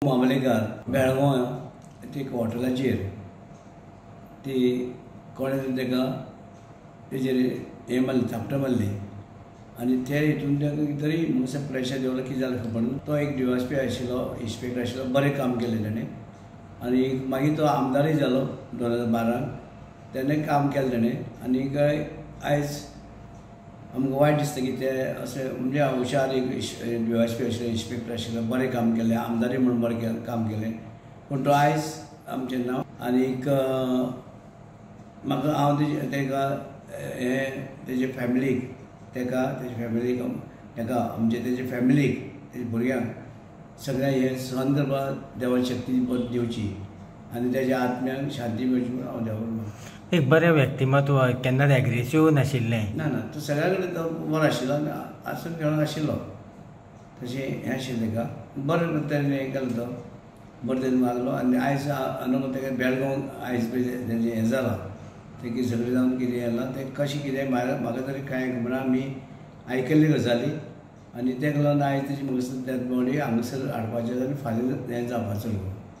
मामलेकार बेळगांव ते एक हॉटेलाचेर ती कोणें ताका तेजेर हें मारलें, थापटां मारली आनी ते हितून ताका तरी म्हाका प्रेशर देंवलें. कितें जालें खबर ना. तो एक डीवायएसपी आशिल्लो, इन्स्पेक्टर आशिल्लो, बरें काम केलें ताणें आनी मागीर तो आमदारय जालो 2012 तेन्ना काम केलें ताणें. आनी आयज आमकां वायट दिसता की ते अशें म्हणजे हुशार एक डीवायएसपी आशिल्ले, इन्स्पेक्टर आशिल्लो, बरें काम केलें, आमदारय म्हणून बरें काम केलें, पूण तो आयज आमचें नांव. आनीक म्हाका हांव तेजे ताका हें तेजे फॅमिलीक ताका तेजे फॅमिलीक ताका आमचे तेजे फॅमिलीक तेजे भुरग्यांक सगळ्यांक हें सहन करपाक देवान शक्ती दिवची आनी तेज्या आत्म्याक शांती मेळची म्हणून हांव देवा कडेन. एक बरें व्यक्तिमत्व, केन्नाच एग्रेसीव नाशिल्लें. ना ना, तो सगळ्या कडेन तो बरो आशिल्लो आनी आसून खेळून आशिल्लो, तशें हें आशिल्लें ताका बरें तरेन हें केलें, तो बरें तरेन वागलो. आनी आयज अंदू ताका बेळगांव आयज पळय तेजें हें जालां, तें कितें सगळें जावन कितें जालां तें कशें कितें म्हाका तरी कांय खबर ना, आमी आयकल्ली गजाली आनी ताका लागून आयज तेजी म्हाका दिसता डेड बॉडी हांगासर हाडपाचें आनी फाल्यां हें जावपाचो.